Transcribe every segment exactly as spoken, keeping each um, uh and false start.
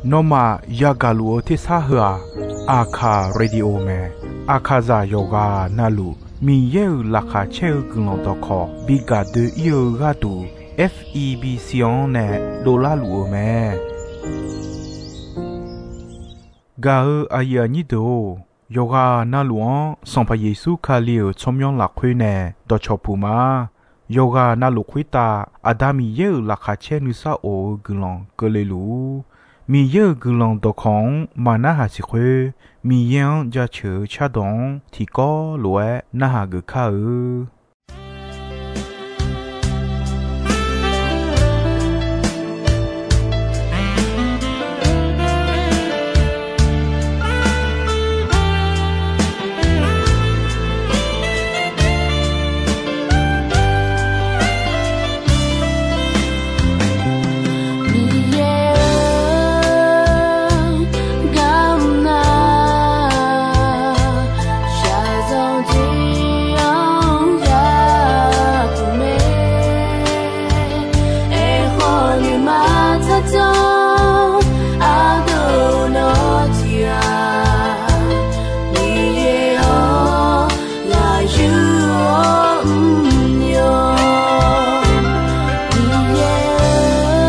Nawmaf yagaq luf-eu tersar heu-aq, Aqkaq Radio mae. Aqkaqzaq yawqghaq navluf Miqyaer-euq laqkhaq caer-eu guiqlanq dawqkawq bi gaq doe-ir-eu gharduq, F E B C-anr nae dovlar luf-eu mae. Gaq-eu aqyuif aqnyir deuq-or, yawqghaq navluf-anr Sanqpaq Yeqsur Kali-euq tsawrmyanr lafkhoer nae dawqcawq puq ma. Yawqghaq navluf khoertav Aqda Miqyaer-euq laqkhaq caer nuisar of-eu guiqlanq keuvle luf-ur. Miqyaer-euq guiqlanq dawqkawq-anr maqnarhaq siq khoer, Miqyaer-anr jaceuq-eu cardawq-anr tiqkawv lof-aer narhaq geuf kar-eu. Miqyaer-or, garmr nar, shaqzanq tiq-anr yapuq mae. Aerkhawf, nuima tsardzanr ardeuv nawr tiq-aq, Miqyaer-or, ngaq yur-awr mr-awr, Miqyaer-or,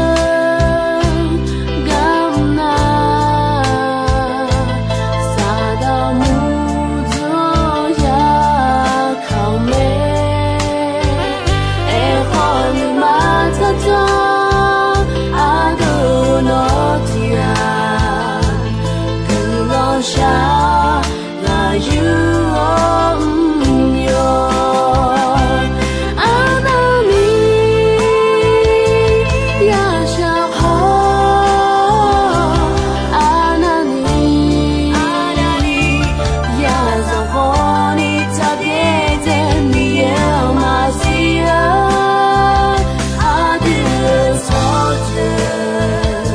garmr nar, Saqdaq murdzanr ya kaq-eu mae. Aerkhawf, nuima tsardzanr ardeuv nawr tiq-aq, guiqlanq shar ngaq yur-awr mr-awr, arnavni yashaq khawf, arnavni yazanq khawf ni tsaqbyaer dzae Miqyaer-anr maqsiq-a. Aqdui-euq tsawrjeuq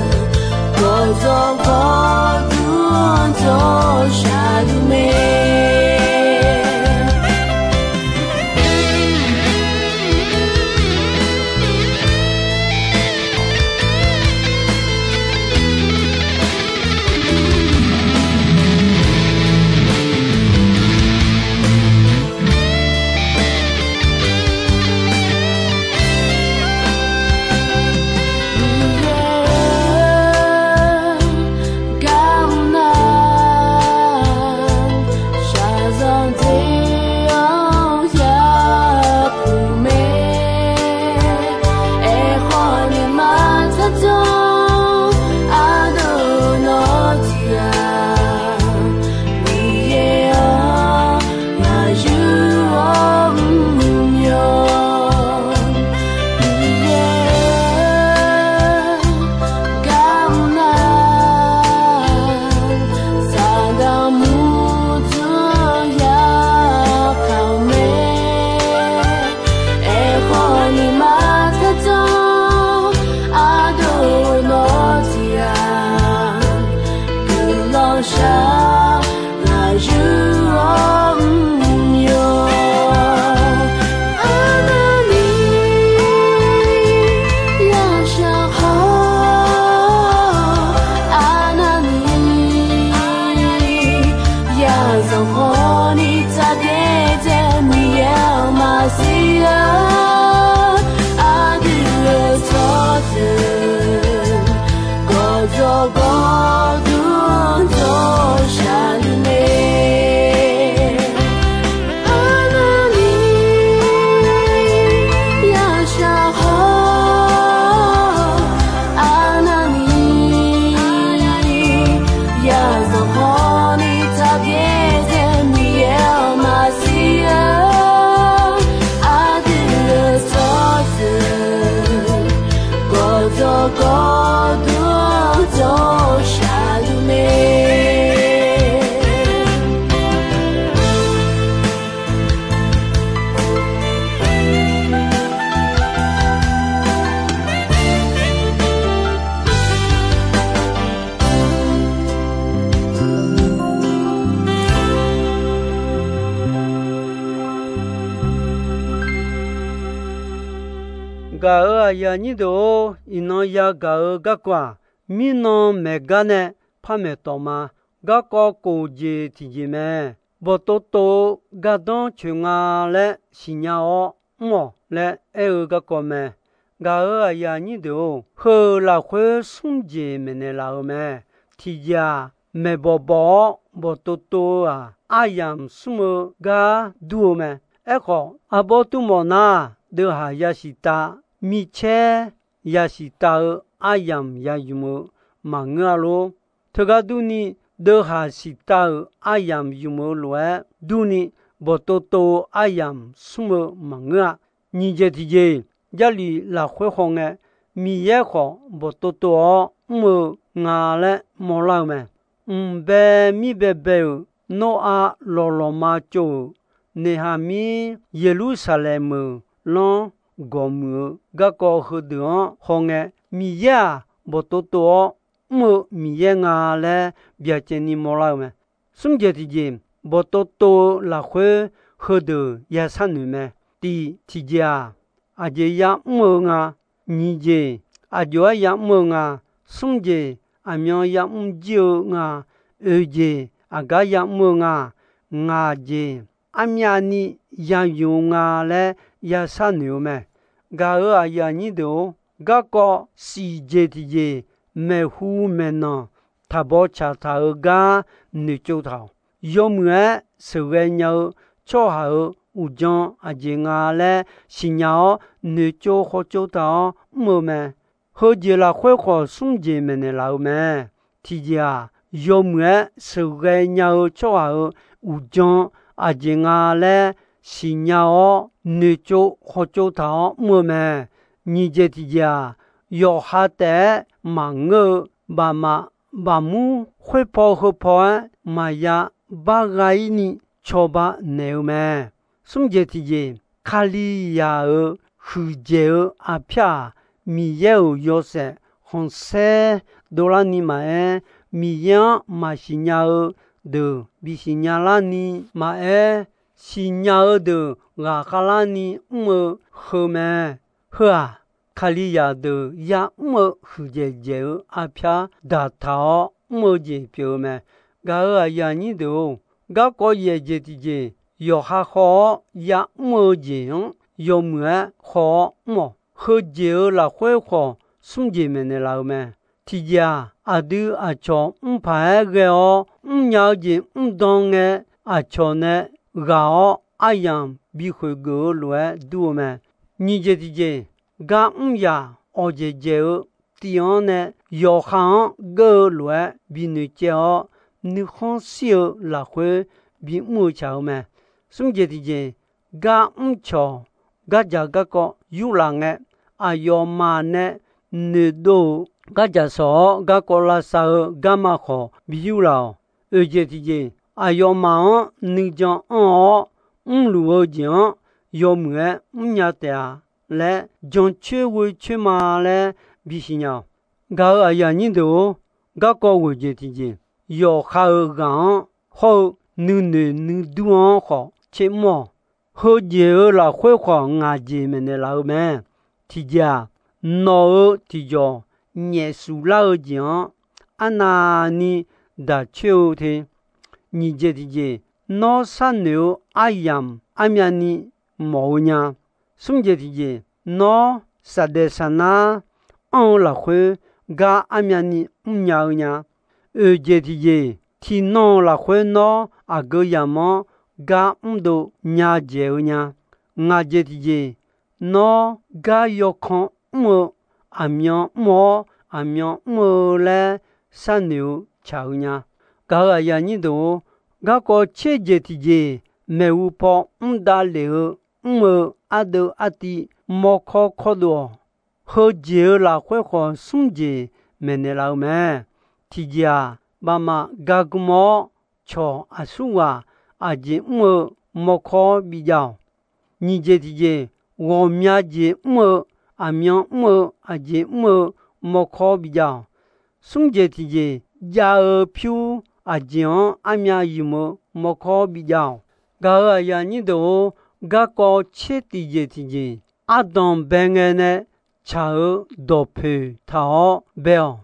gawqdzawq gawqdui-anr jawr shaqluf mae. Miqyaer-or, garmr nar, shaqzanq tiq-anr yapuq mae. Aerkhawf, nuima tsardzanr ardeuv nawr tiq-aq, Miqyaer-or, ngaq yur-awr mr-awr, Miqyaer-or, garmr nar, Saqdaq murdzanr ya kaq-eu mae. Aerkhawf, nuima tsardzanr ardeuv nawr tiq-aq, guiqlanq shar ngaq yur-awr mr-awr, arnavni yashaq khawf, arnavni yazanq khawf ni tsaqbyaer dzae Miqyaer-anr maqsiq-a. Aqdui-euq tsawrjeuq gawqdzawq gawqdui-anr jawr shaqluf mae. Arnavni yashaq khawf, arnavni yazanq khawf ni tsaqbyaer dzae Miqyaer-anr maqsiq-a. Aqdui-euq tsawrjeuq gawqdzawq gawqdui-anr jawr shaqluf mae. Gaq-eu Aqyuif aqnyir deuq-or, iqnan yagaq-eu garkawv-aq, mirnan maeq gar nae par maeq tawq ma. Garkawv kof jeq tiqjeq mae. Bawqtov tov-eu gardanr coeq nga laer siqnya-awr mr-awq laer aer-eu garkawv mae. Gaq-euq aqyuif aqnyir deuq-or, heu-euq lafkhoer smr jeq maeqnaeq laf-eu mae. Tiqjeq-aq, maeqbawq bawq-awr bawqtov tov-eu-aq, aryamq smr-eu gar dur-eu mae. Aerkhawf, arbawr tmr mawf nar, deuvhaq yasiq tav, micaer yasiq tav-eu aryamq ya ymq-eu maqngeur-a lor. Teugar durni, deuvhaq siq tav-euq aryamq ymq-eu lof-aer durni, bawqtov tov-eu aryamq smr-eu maqngeur-a. Nyiq jeq tiqjeq, Jarlif lafkhoer hawngae, Miqyaer khawf bawqtov tov-awr mr-eu nga laer mawrlar-eu mae. Mq bae mir baebae-euq Noraq lawqlawqma tsov-euq, Neqhaqmir Yeqlursaqlaeq meuq lanr gawq muiq-eu garkawv heudeuq-anr hawngae, Miqyaer-aq, bawqtov tov-awr mr-eu Miqyaer nga laer byacaevni mawrlar-eu mae. Smr jeq tiqjeq, bawqtov tov-eu lafkhoer heudeuq ya sharnoeq mae. Tiq, tiqjeq-aq, aqjeq yamr-eu nga. Nyiq jeq, aqjox-aer yamr-eu nga. Smr jeq, aqmyan yamr jir-eu nga. Oeq jeq, aqgar yamr-eu nga. Ngaq jeq, armyavni ya ymq-eu nga laer ya sharnoeq-eu mae. Gaq-euq aqyuif aqnyir deuq-or, garkawv siq jeq tiqjeq, maeqhu maeqnan taqbaw tsaq taq-eu gar noeqtsov taq-awq. Yawmuiq-aer sheuqghae nya-eu tsawrhaq-euq uqdzan aqjeq nga laer siqnya-awr, noeqtsov khawtsov taq-awr mr-eu mae. Heujeq lafkhoer khawf smr jeq maeqnaeq laf-eu mae. Tiqjeq-aq, yawmuiq-aer sheuqghae nya-eu tsawrhaq-euq uqdzan aqjeq nga laer siqnya-awr, noeqtsov khawtsov taq-awr mr-eu mae. Nyiq jeq tiqjeq-aq, yawqha taef-aer maqngeur-eu bafmaf bafmur khoerpaw heupaw-aer maqya bar gha-ir ni cawba naeq-eu mae. Smr jeq tiqjeq, Kalizaq-euq huiqdzaeq-eu aqpyar-aq, Miqyaer-euq yawshaef khanqsaer dovlarni maqaer, Miqyaer-anr maqsiq nya-eu deuq bisiq nya larni maqaer, siqnya-eu deuq ghaqkhav larni mr-eu heu mae. Heu-aq, Kalizaq deuq ya'mr-eu huiqdzaeq dzaeq-eu arpyar daqtaq-awr mr-eu jeq pyeuf-eu mae. Gaq-euq aqyuif aqnyir deuq-or, garkawv yaef jeq tiqjeq, yawqha haw-awr ya'mr-eu jeq-anr yawmuiq-aer haw-awr mr-awq. Heujeq-euq lafkhoer khawf, smr jeq maeqnaeq laf-eu mae. Tiqjeq-aq, aqdui aqcawq mrpaq-aer ghae-awr mrnya-eu jeq mrdan ngae, aqcawq nae ghaq-awr aryamq bikhoeq geuf-eu lof-aer dur-eu mae. Nyiq jeq tiqjeq, gar mr yaq awqdzaeq dzaeq-eu tiv-anr nae yawqha-anr geur-eu lof-aer binoeq caev-awr, nuikhanr shir-eu lafkhoer bimr-eu tsaq-eu mae. Smr jeq tiqjeq, gar mr cawq gardzaq garkawv yurlaf ngae, aqyawfmaf nae noeqdov-euq gardzaq shawq-awr garkawv lavsav-eu garma khawf bi yurlaf-awq. Oeq jeq tiqjeq, aqyawfmaf-anr nuijan anr-awr mrluf-eu jeq-anr yawmuiq-aer mrnya taef-a laer, jancoer ghoecoer ma laer bisiq nya-awq. Gaq-euq aqyuif aqnyir deuq-or, garkawv ghoeq jeq tiqjeq, yawqha-euq ghaq-anr hawr-eu nuinoeq nuidur-anr khawf tser mr-awq. Heujeq-euq lafkhoer khawf ngaq jeq maeqnaeq laf-eu mae. Tiqjeq-aq, nawq-euq tiqjawq nyaef suf lar-eu jeq-anr arnavni daq coer-eu te. Nyiq jeq tiqjeq, nawr sharnoeq-eu aryamq armyavni mawf-eu nya. Smr jeq tiqjeq, nawr saqdaeq saqnar anr-eu lafkhoer gar armyavni mrnya-eu nya. Oeq jeq tiqjeq, tiqnan-euq lafkhoer nawr aqgeu yamq-anr gar mrdov nya dzaeq-eu nya. Ngaq jeq tiqjeq, nawr gar yawkan mr-eu aqmyan mr-awr aqmyan mr-eu laer sharnoeq-eu tsaq-eu nya. Gaq-euq aqyuif aqnyir deuq-or, garkawv tser jeq tiqjeq, maeqhu paw mr davlef-eu mr-eu ardeuv artiv mawrkawr kawrdov-awq. Heujeq-euq lafkhoer khawf smr jeq maeqnaeq laf-eu mae. Tiqjeq-aq, bafmaf gargm-awr cawq aqsurghaq aqjeq mr-eu mawrkawr bijav-awq. Nyiq jeq tiqjeq, ghawqmya jeq mr-eu, aqmyan mr-eu, aqjeq mr-eu mawrkawr bijav-awq. Smr jeq tiqjeq, jav-eu pyur aqjeq-anr armyav ymq-eu mawrkawr bijav-awq. Gaq-euq aqyuif aqnyir deuq-or, garkawv tser tiqjeq tiqjeq, ardanq bae ngae nae tsaq-eu dawqpoeq taq-awr bae-awq.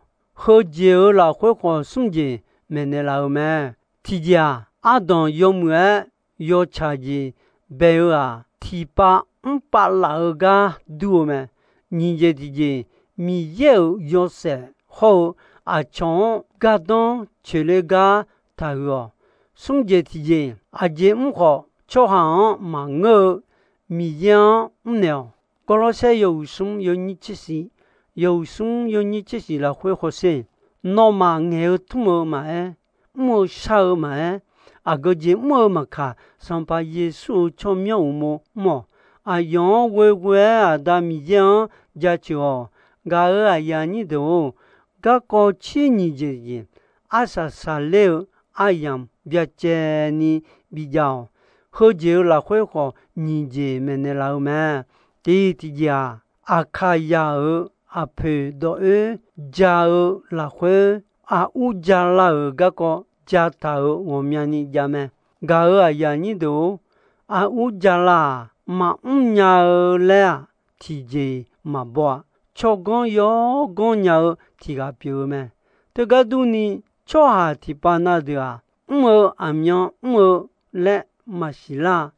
Heujeq-euq lafkhoer khawf smr jeq maeqnaeq laf-euq mae. Tiqjeq-aq, ardanq yawmuiq-aer yawtsaq jeq bae-eu-aq, tiqpav mrpav laf-eu gar dur-eu mae. Nyiq jeq tiqjeq, Miqyaer-euq yawshaef hawr-eu aqcawq-anr gardanr coeqle gar taqhuiq-awq. Smr jeq tiqjeq, aqjeq mr khawf tsawrhaq-anr maqngeur-eu Miqyaer-anr mrnaeq-awq. Gawrlawrsaer yawhuiq smr yawnyir tser shiq, yawhuiq smr yawnyir tser shiq lafkhoer hawsher. Nawmaf ngaeq-eu tmr-eu maqaer, mr-eu shar-eu maqaer, aqgeu jeq mr-eu maqkaq, Sanqpaq Yeqsur-euq tsawrmyanr uqmov mr-awq. Aqyawf-anr ghoeghoe-aer Aqda Miqyaer-anr jaceuq-awq. Gaq-euq aqyuif aqnyir deuq-or, garkawv tser nyiq jeq jeq, arsaq saqler-eu aryamq byacaevni bijav-awq. Heujeq-euq lafkhoer khawf nyiq jeq maeqnaeq laf-eu mae. Tiq tiqjeq-aq, Aqkaqyaq-euq aqpoeq dawq oer ja-eu lafkhoer, aqur jalar-euq garkawv jataq-euq ghawqmyani jav mae. Gaq-euq aqyuif aqnyir deuq-or, aqur jalar-aq maqmr nya-eu laer-aq, tiqjeq maqbaw-a. Tsawrganr yawganr nya-eu tiq ghaq pyeuf-eu mae. Teugar durni, tsawrhaq tiqpav na deuq-aq, mr-eu aqmyan mr-eu laer maqsiq lar-a.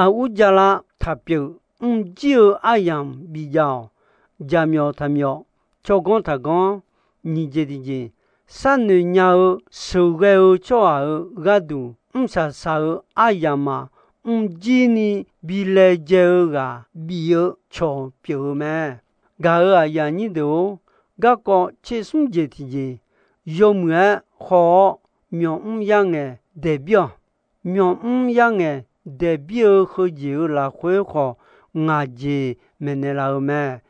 Aqur jalar taqpyeuf mrjir-eu aryamq bijav-awq. Jaqmyawf taqmyawf, tsawrganr taqganr, nyiq jeq tiqjeq, sharnoeq nya-eu sheuqghae-eu tsawrhaq-euq gharduq mrsaq saq-eu aryamq-aq, mrjirni bi laejae-eu ghaq bif-eu cawq pyeuf-eu mae. Gaq-euq aqyuif aqnyir deuq-or, garkawv tser smr jeq tiqjeq, yawmuiq-aer haw-awr, myawqmr yarngaeq daeqbir-awq. Myawqmr yarngaeq daeqbir-eu heujeq-euq lafkhoer khawf, ngaq jeq maeqnaeq laf-eu mae.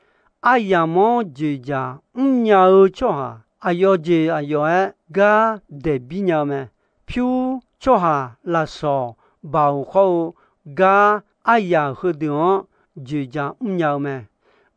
Aryamq-anr joeqjaq mrnya-eu tsawrhaq, aqyawf jeq aqyawf-aer gar daeqbir nya-eu mae. Pyur tsawrhaq lafsawq baoq khawr-eu gar aryaq heudeuq-anr joeqjaq mrnya-eu mae.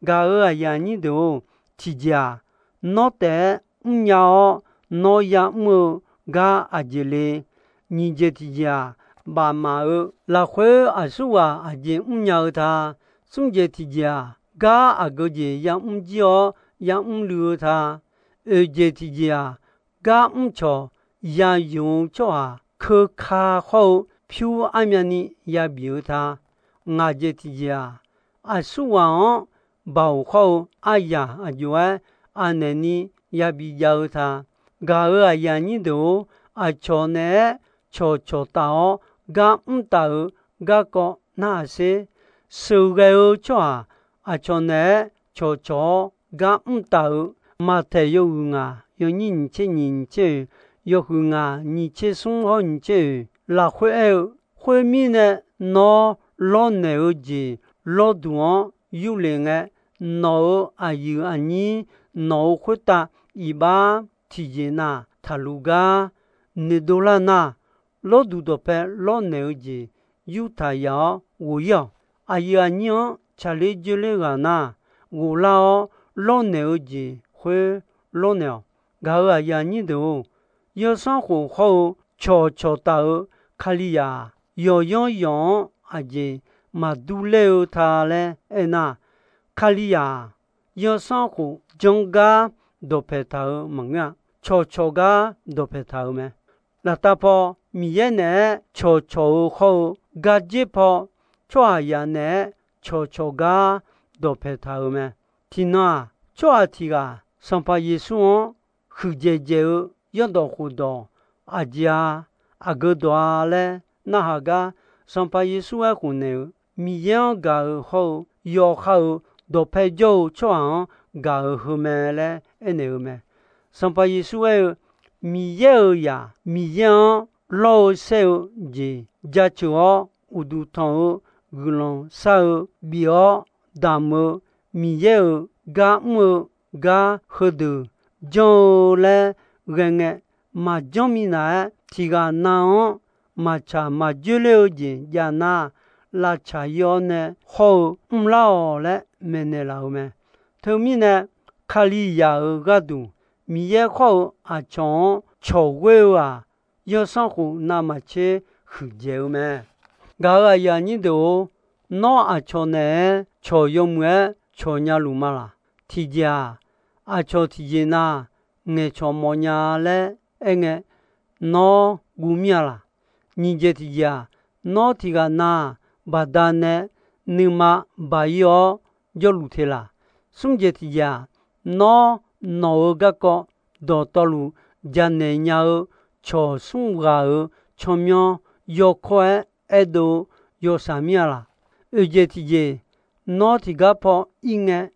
Gaq-euq aqyuif aqnyir deuq-or, tiqjeq-aq, nawr taef-aer mrnya-awr, nawr ya'mr-eu gar aqjeq le. Nyiq jeq tiqjeq-aq, bafmaf-eu lafkhoer aqsurghaq aqjeq mrnya-eu ta. Smr jeq tiqjeq-aq, gar aqgeu jeq ya'mr jir-awr ya'mr luiv-eu ta. Oeq jeq tiqjeq-aq, gar mrcawq yayoq-eu tsawrhaq keuka khawr-eu pyur armyavni yabif-eu ta. Ngaq jeq tiqjeq-aq, aqsurghaq-anr baoq khawr-eu aryaq aqjox-aer anaeq ni yabi jav-eu ta. Gaq-euq aqyuif aqnyir deuq-or, aqcawq naeq-aer cawqcawq taf-awr gar mr taf-euq garkawv narhaq sher. Sheuqghae-eu tsawrhaq aqcawq naeq-aer cawqcawq-awr gar mr taf-euq, Maqtaeq yawhuiq ngaq yawnyir nyiq tser nyiq nyiq tser oeq, yawhuiq ngaq nyiq tser smr hawr nyiq tser oeq lafkhoer aer-eu, khoermirnae, nawr lawrnaeq-eu jeq lawrduq-anr yurlef ngae, nawq-euq aqyuif aqnyir nawq-euq khoertav iqbax tiqjeq nav taqluq gar noeqdov lar nar, lawrduq dawqpae lawrnaeq-eu jeq yurtaq yaf-awr ghof-ir-awq. Aqyuif aqnyir-anr tsaqler joerler ghaq nar, ghoflar-awr lawrnaeq-eu jeq khoer lawrnaeq-awq. Gaq-euq aqyuif aqnyir deuq-or, yawsanr khof hawr-eu cawqcawq taf-eu Kalizaq-aq, yawqyanr yawq-anr aqjeq maqdur ler-eu ta laer aernar, Kalizaq-aq, yawsanr khof janr gar dawqpae taq-euq maqngeur-a. Cawqcawq gar dawqpae taq-euq mae. Laftav paw Miqyaer naeq-aer cawqcawq-eu hawr-eu, gardzer paw tsawrhaqzaq naeq-aer cawqcawq gar dawqpae taq-euq mae. Tiqnan-aq, tsawrhaq tiq ghaq Sanqpaq Yeqsur-anr huiqdzaeq dzaeq-eu yawrdawq khofdawq aqjeq-a, aqgeu dawq-a laer narhaq gar, Sanqpaq Yeqsur aer khofnaeq-eu, Miqyaer-anr gaq-euq hawr-eu, yawqha-euq dawqpae jawr-eu tsawrhaq-anr gaq-euq heu mae laer aernaeq-eu mae. Sanqpaq Yeqsur aer-eu, Miqyaer-euq zaq Miqyaer-anr lawr-eu saer-eu jeq jaceuq-awr, uqduq tanq-eu guiqlanq shar-eu bif-awr damq-eu Miqyaer-euq gar mr-eu gar heudeuq janr-eu laer ghae ngae, maqjanr minav-aer tiq ghaq nav-anr maqtsaq maqjoer ler-eu jeq jav nar, lavtsaq ir-awr nae hawr-eu mrlar-awq laer maeqnaeq laf-euq mae. Teumirnae, Kalizaq-euq gharduq Miqyaer khawr-eu aqcawq-anr cawq ghoer-eu-aq, yawsanr khof navmaqtser huiqdzaeq-eu mae. Gaq-euq aqyuif aqnyir deuq-or, nawr aqcawq naeq-aer cawq yawmuiq-aer cawq nya luf ma laq? tiqjeq-aq, aqcawq tiqjeq na ngaeqcawq mawfnya laer aerngae, nawr guv mir-a laq? Nyiq jeq tiqjeq-aq, nawr tiq ghaq na baqdanae nuima baq-ir-awr jawrluf te laq? Smr jeq tiqjeq-aq, nawr nawq-euq garkawv dawqtawvluf janaeq nya-eu cawq smr ghaq-euq tsawrmyanr yawkawr-aer aerdov-eu yawshaq mir-a laq? Oeq jeq tiqjeq, nawr tiqgar paw ir ngae,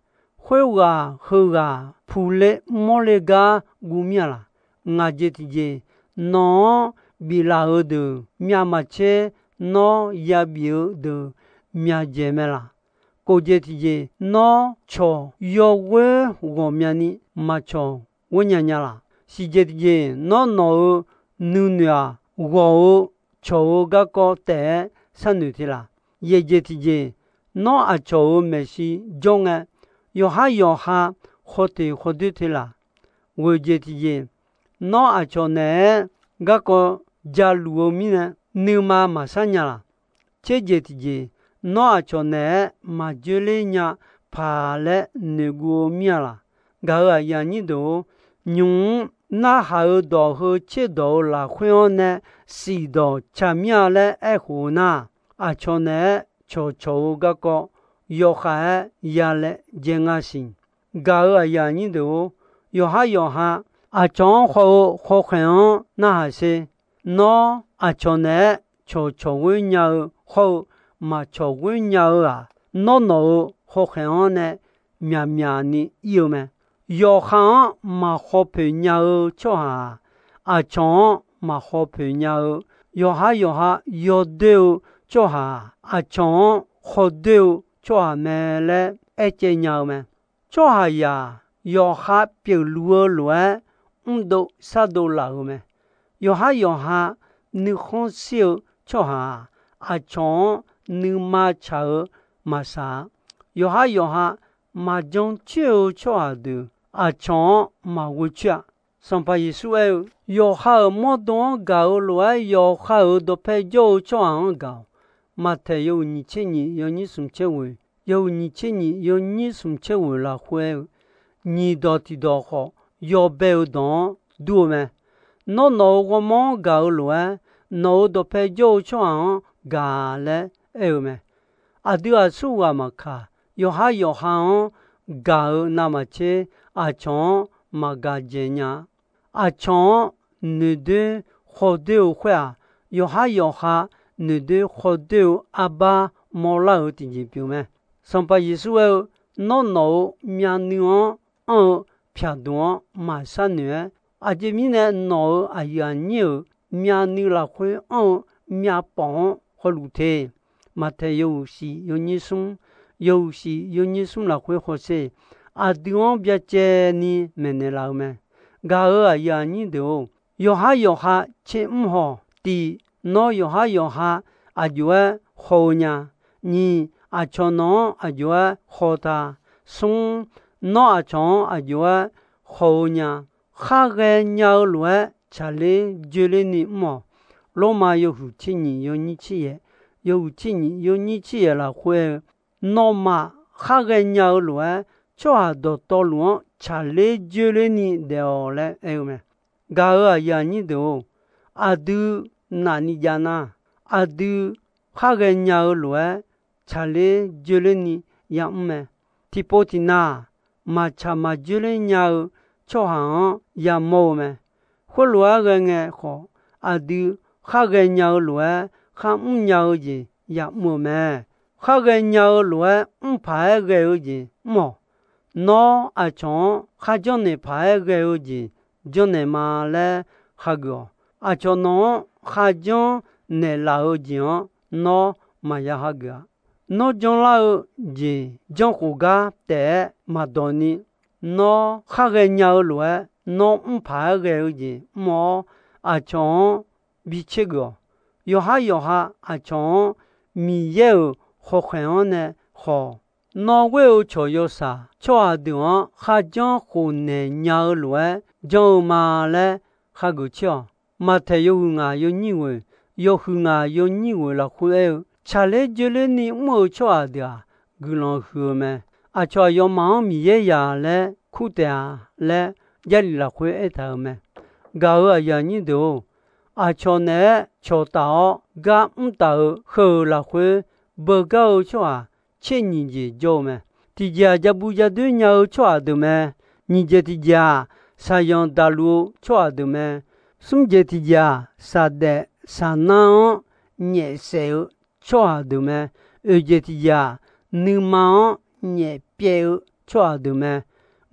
khoerghaq heughaq puqler mawrle gar guv mir-a laq? Ngaq jeq tiqjeq, nawq-anr biflaf-euq deuq myavmaqtser nawr yabif-eu deuq myavdzaeq mae laq? Kof jeq tiqjeq, nawr cawq yawghoer ghawqmyani maqcawq ghoernya nya laq? Siq jeq tiqjeq, nawr nawq-euq nuinoeq-aq, ghawq-eu cawq-eu garkawv taef-aer sharnoeq te laq? Yaeq jeq tiqjeq, nawr aqcawq-euq maeqshi jawr ngae, yawqhar yawqha khawteq khawdoer te laq? Ghoeq jeq tiqjeq, nawr aqcawq naeq-aer garkawv jaluf-eu mirnae, nuima maqshar nya laq? Tser jeq tiqjeq, nawr aqcawq naeq-aer maqjoerler nya paq laer noeqguv-eu mir-a laq? Gaq-euq aqyuif aqnyir deuq-or, nymq-mr narhaq-euq dawq heu tserdawq-euq lafkhoer-anr nae siqdawq tsaq mir-a laer aerkhof-eu nar, aqcawq naeq-aer cawqcawq-eu garkawv yawkhav-aer ya laejae nga siq. Gaq-euq aqyuif aqnyir deuq-or, yawqhar yawqha aqcawq-anr khawf-eu khawkhaeq-anr narhaq sher. Nawr aqcawq naeq-aer cawqcawq ghoer nya-eu hawr-eu maqcawq ghoer nya-eu-aq, nawr nawq-euq khawkhaeq-anr nae myaqmyaq ni ir-eu mae. Yawqha-anr maqkhawpoeq nya-eu tsawrhaq-aq, aqcawq-anr maqkhawpoeq nya-eu, yawqhar yawqha yawdoer-eu tsawrhaq-aq, aqcawq-anr khawdoer-eu tsawrhaq mae laer aercaev nya-eu mae. Tsawrhaqzaq yawqha pyeufluf-eu lof-aer mrdov shardov laf-euq mae. Yawqhar yawqha nuikhanr shir-eu tsawrhaq-aq, aqcawq-anr nuima tsaq-eu maqsaq-a. Yawqhar yawqha maqjan coer-eu tsawrhaq deuq aqcawq-anr maqghoe coer-a. Sanqpaq Yeqsur aer-eu, yawqha-euq mawrdo-anr gaq-eu lof-aer yawqha-euq dawqpae jawr-eu tsawrhaq-anr gaq-awq. Maqtaeq yawhuiq nyiq tser nyiq yawnyir smq tser ghoeq, yawhuiq nyiq tser nyiq yawnyir smq tser ghoeq lafkhoer aer-eu, nyiq dawq tiq dawq khawf yawbae-eu dawq-anr dur-eu mae. Nawr nawq-euq ghawrmawr-anr gaq-eu lof-aer, nawq-euq dawqpae jawr-eu tsawrhaq-anr gaq laer aer-eu mae. Aqdui aqsur ghaq maqkaq, yawqhar yawqha-anr gaq-eu navmaqtser aqcawq-anr maqgaq dzaeq nya-a. Aqcawq-anr noeqdoer khawdoer-eu khoer-aq, yawqhar yawqha noeqdoer khawdoer-eu arbar mawrlar-euq tiqjeq pyeuf mae. Sanqpaq Yeqsur aer-eu, nawr nawq-euq myavnuiv-anr anr-eu pyaqduq-anr maqshar noeq-aer, aqjeq mirnae nawq-euq aqyuif aqnyir-euq myavnuiv lafkhoer anr-eu myavpawf-anr hawluf te. Maqtaeq yawhuiq shif yawnyir smr, yawhuiq shif yawnyir smr lafkhoer hawsher. Aqdui-anr byacaevni maeqnaeq laf-eu mae. Gaq-euq aqyuif aqnyir deuq-or, yawqhar yawqha tser mr hawq. Tiq, nawr yawqhar yawqha aqjox-aer haw-eu nya. Nyiq, aqcawq nawq-anr aqjox-aer haw ta. Smr, nawr aqcawq-anr aqjox-aer haw-eu nya. Khar ghaenya-eu lof-aer tsaqler joerlerni mr-awq. Lormav yawhuiq tser nyiq yawnyir tser yaeq, yawhuiq tser nyiq yawnyir tser yaeq lafkhoer aer-eu, nawmaf khar ghaenya-eu lof-aer tsawrhaq dawqtawvluf-anr tsaqler joerlerni daef-awq laer aer-eu mae. Gaq-euq aqyuif aqnyir deuq-or, aqdui nafni jav nar, aqdui khar ghaenya-eu lof-aer tsaqler joerlerni yamr mae. Tiqpov tiqnav-aq, maqtsaq maqjoerler nya-eu tsawrhaq-anr yamawr-eu mae. Khoerlof-aer ghae ngae khawf, aqdui khar ghaenya-eu lof-aer kharmr nya-eu jeq yamr-eu mae. Khar ghaenya-eu lof-aer mr paq-aer ghae-eu jeq mr-awq. Nawr aqcawq-anr kharjanr naeq paq-aer ghae-eu jeq janrnaeq ma laer hageuf-awq. Aqcawq nawq-anr kharjanr naeqlaf-eu jeq-anr nawr maqya hageuf-a. Nawr janrlar-eu jeq janrkhof gar taef-aer maqdawq ni, nawr khar ghaenya-eu lof-aer nawr mr paq-aer ghae-eu jeq mr-awr, aqcawq-anr bi tsergeuf-awq. Yawqhar yawqha aqcawq-anr Miqyaer-euq khawkhaeq-anr nae khawf, nawr ghoer-eu cawq yawshaq tsawrhaq deuq-anr kharjanr khofnaeq nya-eu lof-aer janr-eu ma laer hageuf tser-awq. Maqtaeq yawhuiq ngaq yawnyir ghoeq, yawhuiq ngaq yawnyir ghoeq lafkhoer aer-eu, tsaqler joerlerni mr-eu tsawrhaq deuq-aq, guiqlanq huiq-eu mae. aqcawq aqyawfmaf-anr Miqyaer yaq laer kur taef-a laer, Jarlif lafkhoer aertaq-euq mae. Gaq-euq aqyuif aqnyir deuq-or, aqcawq naeq-aer cawqtaf-awr gar mr taf-eu heu-euq lafkhoer, beugar-eu tsawrhaq tser nyiq jeq jawr-eu mae. Tiqjeq-aq, ja bu ja doer nya-eu tsawrhaq deuq mae. Nyiq jeq tiqjeq-aq, shaqyanq daqluf-eu tsawrhaq deuq mae. Smr jeq tiqjeq-aq, shaqdaef shaqnar-anr nyaef saef-eu tsawrhaq deuq mae. Oeq jeq tiqjeq-aq, nuima-anr nyaef pyaev-eu tsawrhaq deuq mae.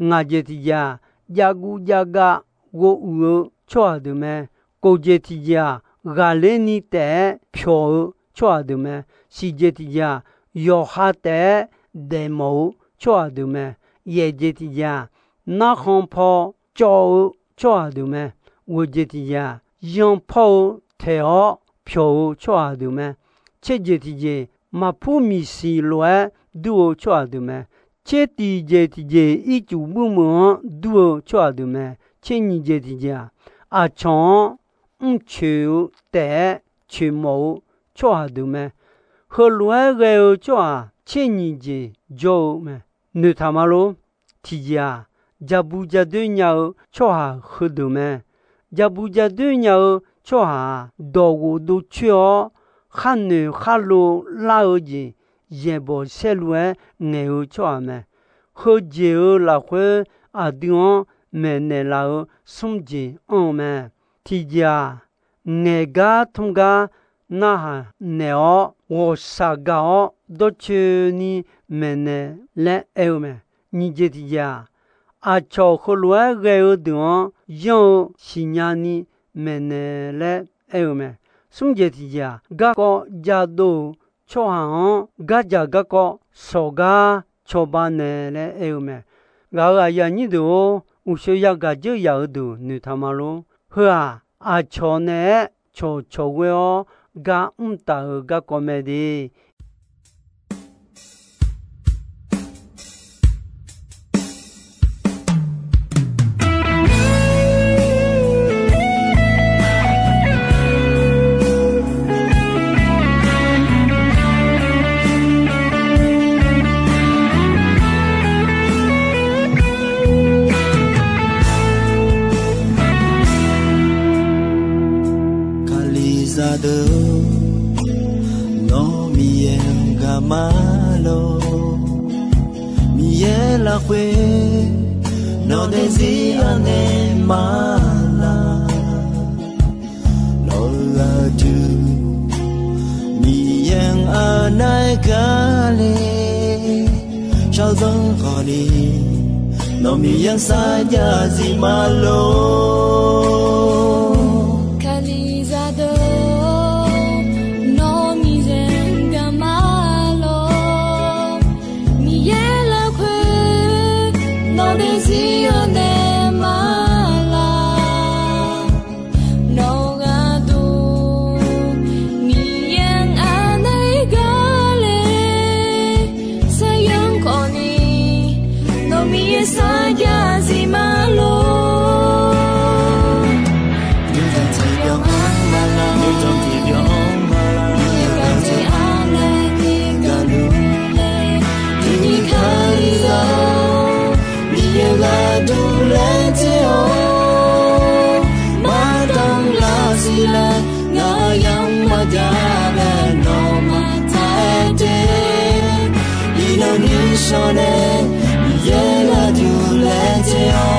Ngaq jeq tiqjeq-aq, jav guv jav gav ghovuiq-eu tsawrhaq deuq mae. Kof jeq tiqjeq-aq, ghaqler ni taef-aer pyawq-eu tsawrhaq deuq mae. Siq jeq tiqjeq-aq, yawqha taef-aer daefmawf-eu tsawrhaq deuq mae. Yaeq jeq tiqjeq-aq, narkhan paw cawv-eu tsawrhaq deuq mae. Ghoeq jeq tiqjeq-aq, yanpawr-eu taeq-awr pyawq-eu tsawrhaq deuq mae. Tser jeq tiqjeq, maqpur miqsiq lof-aer dur-eu tsawrhaq deuq mae. Tser tiqjeq tiqjeq, ircuf buirmeuq-anr dur-eu tsawrhaq deuq mae. Tser nyiq jeq tiqjeq-aq, aqcawq-anr mrcoeq-eu taef-aer coeqmawf-eu tsawrhaq deuq mae. Heulof-aer ghae-eu tsawrhaq tser nyiq jeq jawr-eu mae. Noeqtaq ma lor. Tiqjeq-aq, ja bu ja doer nya-eu tsawrhaq heudeuq mae. Ja bu ja doer nya-eu tsawrhaq-aq, dawqghof dovcoer-awr, khar noeq khar lo lar-eu jeq yaeqbawq saerlu-aer ngaeq-eu tsawrhaq mae. Heujeq-euq lafkhoer aqdui-anr maeqnaeq laf-eu smr jeq anr-eu mae. Tiqjeq-aq, ngaeq gar tmr gar narhaq naeq-awr, ghawqshaq gaq-awr dawrcoeni maeqnaeq laer aer-eu mae. Nyiq jeq tiqjeq-aq, aqcawq heulof-aer ghae-eu deuq-anr yanr-eu siqnya ni maeqnaeq laer aer-eu mae. Smr jeq tiqjeq-aq, garkawv jadov-euq tsawrhaq-anr gardzaq garkawv shawq gar cawba naeq laer aer-eu mae. Gaq-euq aqyuif aqnyir deuq-or, uqshoe yagaq dzeur yaq-eu deuq noeqtaq ma lor. Heu-aq, aqcawq naeq-aer cawqcawq ghoer-awr gar mr taf-eu garkawv mae de. Kalizaq deuq-or, nawr Miqyaer-anr gaq ma lor. Miqyaer lafkhoer nawq daefzir anaeq ma laq. Nawq-eu aqdui Miqyaer-anr anaeq gar le, shawrdanr khawf ni nawq Miqyaer-anr sarjax zif ma lor. Kalizaq deuq-or, nawr Miqyaer-anr gaq ma lor. Miqyaer lafkhoer nawq daefzir anaeq ma laq. Nawq-eu aqdui Miqyaer-anr anaeq gar le, shawrdanr khawf ni nawq Miqyaer sarjax zif ma lor. Nuijan tiqbyan-anr ma laq, nuijan tiqbyan-anr ma laq, Miqyaer gaqdui anaeq ni gaqluf nae, Miqyaer Kalizaq-or, Miqyaer gharduq laer tae-awr, maqdanr lar siqlar, ngaq yamq maqjav bae nawmaf taq-aer te. Iqnan nuishawr nae Miqyaer gharduq laer tae-awr.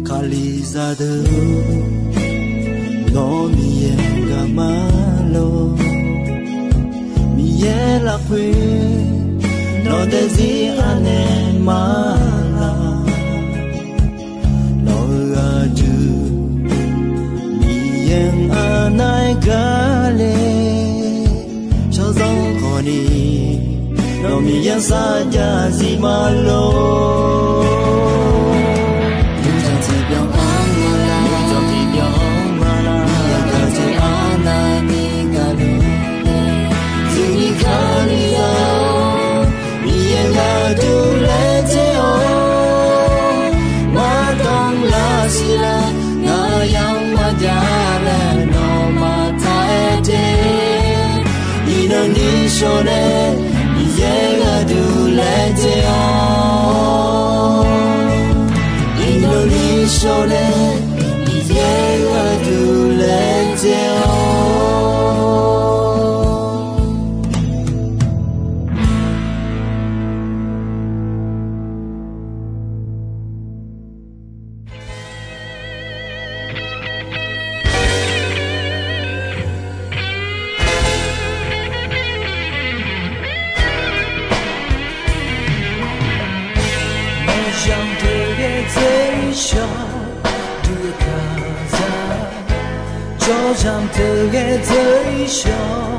Kalizaq deuq-or, nawr Miqyaer-anr gaq ma lor. Miqyaer lafkhoer nawq daefzir anaeq ma laq. Nawq-eu aqdui Miqyaer-anr Nar-aer gar le, shawrzanr khawf ni, nawq Miqyaer sar jav zif ma lor. Nuijanq tiqbyan-anr ma la, nuijanq tiqbyan-anr ma la, Miqyaer gaq teu arnavni gaq luf-eu, tiqni kali za-awr, Miqyaer gharduq laejae-awq. Mardanr lar siqlar, ngaq yamq maqjav laer nawmaf taq-aer de. Iqnan nishawq nae Miqyaer gharduq laejae-awq. Iqnan nishawq nae Miqyaer gharduq laejae-awq. Maqzanq teuqghae dzeur-ir shawr, duqkaq za. Jawrzanq teuqghae dzeur-ir shawr,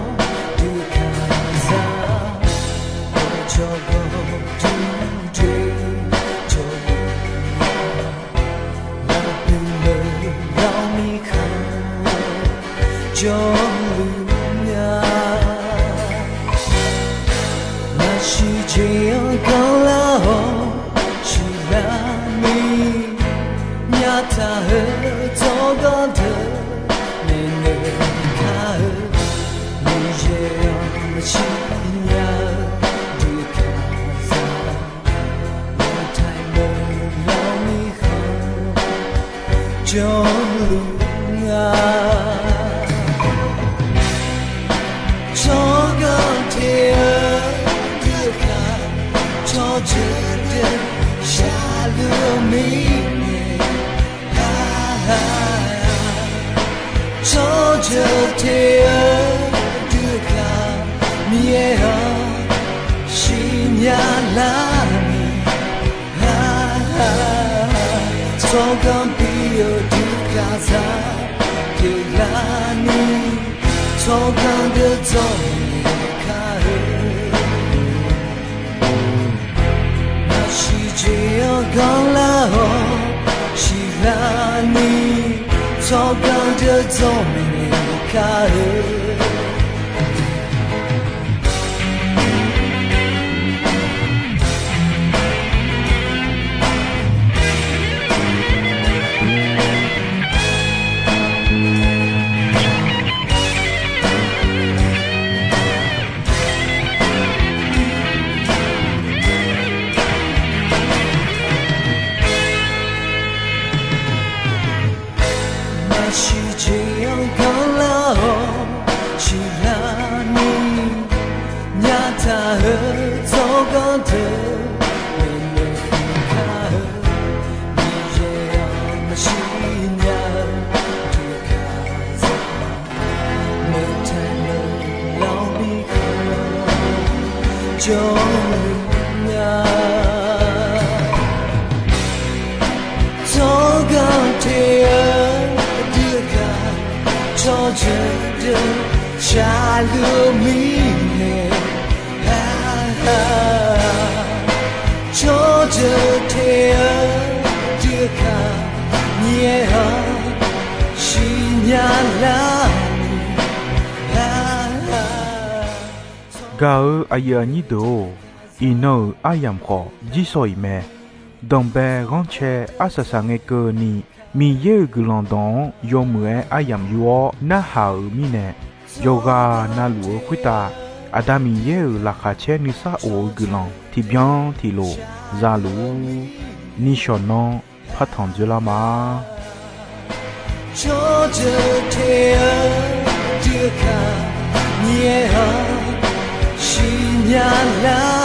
duqkaq za. Jawrganr duqjoe jawrluf-a, lafpuiq lawq lawq mirkhanq jawrluf-a. Maqsiq jeq-anr ganrlar-awr siqlarni, nyataq-eu tsawrganr deuq maeqnaeq kar-eu, Miqyaer-anr maqsiqnya-eu duqkaq za. Maqtaiq lawq lawq mirkhanq jawrluf-a. Tsawrganr te-eu duqkaq, tsawrjeuq deuq shaqluf-eu mirnae, tsawrjeuq te-eu duqkaq, Miqyaer-anr siqnya larni, tsawrganr bi-eu duqkaq za, pyeuflarni, tsawrganr deuq dzawrnaeq kar-eu. Maqsiq jeq-anr ganrlar-awr siqlarni, tsawrganr deuq dzawrnaeq kar-eu. Maqsiq jeq-anr ganrlar-awr siqlarni, nyataq-eu tsawrganr deuq maeqnaeq kar-eu, Miqyaer-anr maqsiqnya-eu duqkaq za, maqtaiq lawq lawq mirkhanq jawrluf-a. Tsawrganr te-eu duqkaq, tsawrjeuq deuq shaqluf-eu mirnae, tsawrjeuq te-eu duqkaq, Miqyaer-anr siqnya larni. Gaq-eu aqyuif aqnyir deuq-or, iqnan-euq aryamq khawf jirshaw-iq mae. Danqbae ghanrcae arsaq saqngae keuvni, Miqyaer-euq guiqlanq dawq-anr yawmuiq-aer aryamq yur-awr narhaq-euq mirnae, yawqghaq navluf-eu khoertav Aqda Miqyaer-euq laqkhaq caer nuisar of-eu guiqlanq tiqbyan tiqlof za luf-ur. Nishawq nanr partanq dzoerlar ma. Tsawrjeuq te-eu duqkaq, Miqyaer-anr siqnya lar